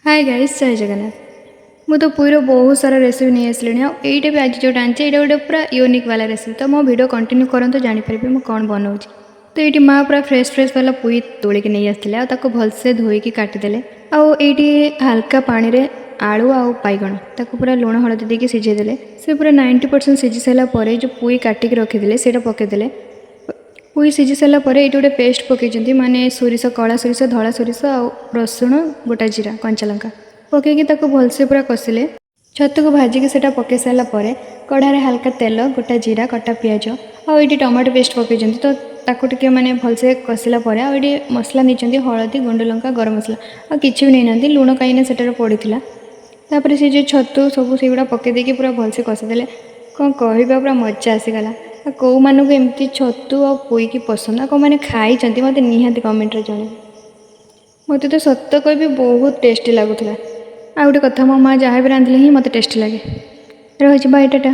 ହାଏ guys, ଜୟ ଜଗନ୍ନାଥ। ମୁଁ ତ ପୁରୀର ବହୁତ ସାରା ରେସିପି ନେଇ ଆସିଲିଣି ଆଉ ଏଇଟା ବି ଆଜି ଯେଉଁଟା ଆଣିଛି, ଏଇଟା ଗୋଟେ ପୁରା ୟୁନିକ୍ ବାଲା ରେସିପି। ତ ମୋ ଭିଡ଼ିଓ କଣ୍ଟିନ୍ୟୁ କରନ୍ତୁ, ଜାଣିପାରିବେ ମୁଁ କ'ଣ ବନାଉଛି। ତ ଏଇଠି ମା ପୁରା ଫ୍ରେଶ୍ ଫ୍ରେଶ୍ ବାଲା ପୁଇ ତୋଳିକି ନେଇ ଆସିଥିଲେ ଆଉ ତାକୁ ଭଲସେ ଧୋଇକି କାଟିଦେଲେ। ଆଉ ଏଇଠି ହାଲକା ପାଣିରେ ଆଳୁ ଆଉ ବାଇଗଣ ତାକୁ ପୁରା ଲୁଣ ହଳଦୀ ଦେଇକି ସିଝେଇ ଦେଲେ। ସେ ପୁରା 90% ସିଝି ସାରିଲା ପରେ ଯେଉଁ ପୁଇ କାଟିକି ରଖିଥିଲେ, ସେଇଟା ପକାଇଦେଲେ। ପୁଇ ସିଝି ସାରିଲା ପରେ ଏଇଠି ଗୋଟେ ପେଷ୍ଟ ପକାଇଛନ୍ତି, ମାନେ ସୋରିଷ, କଳା ସୋରିଷ, ଧଳା ସୋରିଷ ଆଉ ରସୁଣ, ଗୋଟା ଜିରା, କଞ୍ଚା ଲଙ୍କା ପକାଇକି ତାକୁ ଭଲସେ ପୁରା କଷିଲେ। ଛତୁକୁ ଭାଜିକି ସେଇଟା ପକାଇ ସାରିଲା ପରେ କଢ଼ାରେ ହାଲକା ତେଲ, ଗୋଟା ଜିରା, କଟା ପିଆଜ ଆଉ ଏଇଠି ଟମାଟୋ ପେଷ୍ଟ ପକାଇଛନ୍ତି। ତ ତାକୁ ଟିକେ ମାନେ ଭଲସେ କଷିଲା ପରେ ଆଉ ଏଇଠି ମସଲା ନେଇଛନ୍ତି, ହଳଦୀ, ଗୁଣ୍ଡ ଲଙ୍କା, ଗରମ ମସଲା, ଆଉ କିଛି ବି ନେଇନାହାନ୍ତି, ଲୁଣ, କାହିଁକିନା ସେଟାରେ ପଡ଼ିଥିଲା। ତାପରେ ସେ ଯେଉଁ ଛତୁ ସବୁ ସେଗୁଡ଼ା ପକାଇ ଦେଇକି ପୁରା ଭଲସେ କଷିଦେଲେ। କ'ଣ କହିବା, ପୁରା ମଜା ଆସିଗଲା। ଆଉ କେଉଁମାନଙ୍କୁ ଏମିତି ଛତୁ ଆଉ ପୋଇକି ପସନ୍ଦ ଆଉ କେଉଁମାନେ ଖାଇଛନ୍ତି, ମୋତେ ନିହାତି କମେଣ୍ଟରେ ଜଣାଇବେ। ମୋତେ ତ ସତ କହିବି, ବହୁତ ଟେଷ୍ଟି ଲାଗୁଥିଲା। ଆଉ ଗୋଟେ କଥା, ମୋ ମା' ଯାହା ବି ରାନ୍ଧିଲେ ହିଁ ମୋତେ ଟେଷ୍ଟି ଲାଗେ। ରହୁଛି, ବାଏ, ଟାଟା।